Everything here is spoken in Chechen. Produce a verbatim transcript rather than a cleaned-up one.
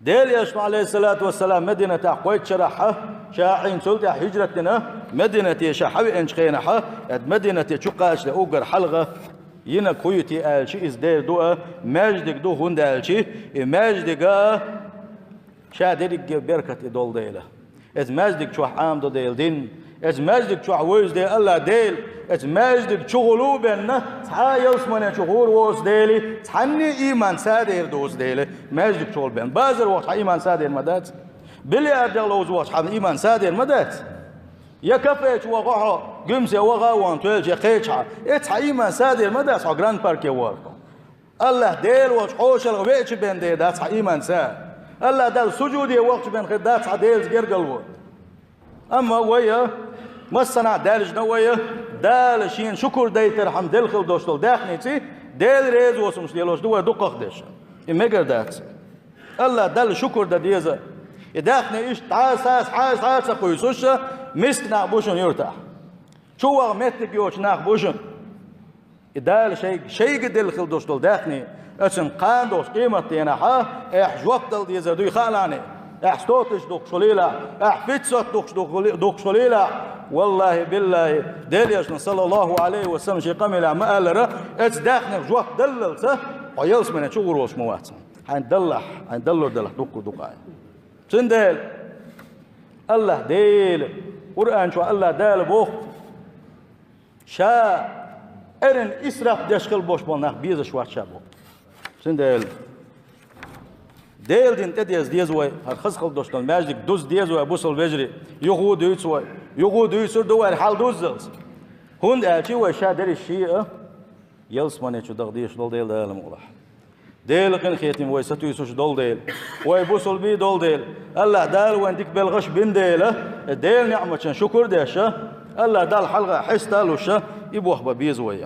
Делан Элчано, Ӏалайхиссалату вассалам, Мадинатах кхойтта шарахь, ша Ӏийна цул тӀаьхьа хӀижрат дина, Мадинате ша хьавеанчу хенахь, эт Мадинате чу кхачале уггар хьалха йинарг хӀун ю те аьлча, иза дера ду а, маьждиг ду, хӀунда аьлча и маьждига ша дерриге беркат и долу дела. Эцу маьждиг чохь Ӏамадо Делан дин, эцу маьждиг чохь вевза де Алла Дела, эцу маьждиг чухула бен цхьа а ялсамане чу гӀур воцу дела, цхьанне а ийман ца дер доцу дела, маьждиг чухула бен. Базар вахча хьан ийман ца дер ма дац? Бильярдех ловза вахча хьан ийман ца дер ма дац? Я кафе чу ваха хьо, гуьмсе ваха а вахана, тоьлча я кхечахьа, эцу хьан ийман ца дер ма дац хьо гранд-парке вахарх? Аллах Дела волчу хьошалгӀа веача бен дер дац хьан ийман ца? Аллах Далла сужуде вахча бен хир дац хьан Делаца гергарло? Амма вай а, массанхьа даьржина вай а, Дала шена шукур дайтархьама делла хила долуш долу даьхница Дела реза воцурш лелош ду вай дукхахдерш. И мегар дац. Аллах Далла шукур дан деза. И даьхни иштта дӀа а, схьа а, схьа а ца кхуьйсуш, миска нах бу шуна юьртахь. Чу ваха меттиг йоцу нах бу шуна. И Дала шайга, шайга делла хила долуш долу даьхни, оцунна кхана долуш къематденахь, эхь жоп дала дезар дуй хаалахьа, эхь сто тысяч дукхуш хуьлийла, эхь пятьсот дукхуш ду-, дукхуш хуьлийла, валлахӀи, биллахӀи, Делан Элчано, саллаллахӀу Ӏалайхи ва саллам, шен къамелехь ма-аллара, оцу даьхнех жоп даллалца хьо ялсамане чу гӀур волуш ма вац. Хьайн даллахь, хьайн даллур далахь дуккха дукха. Цундела Аллах Дела, Къуръан чохь Аллах Дала боху, Ша эрна исраф деш хила болуш болу нах безаш вац ша боху. Цундела Делан дин тӀедеза деза вай, хӀара хаза хила долуш долу маьждиг дуза деза вай, бусалба вежарий, юха а дуьйцу вай, юха а дуьйцур ду вай хьал дуззалц. ХӀунда аьлча вай ша дерриш шиъ а ялсамане чу даха дезаш долу Делан Дала мукъалахь. Делан къинхетам вай сатуьйсуш долу дела, вай бусалбий долу дела, Аллах Дала вайн дика белхаш бина дела, Делан неӀматан шукур деш, Аллах Далла хьалха хьеста а луш, и бохба беза вай.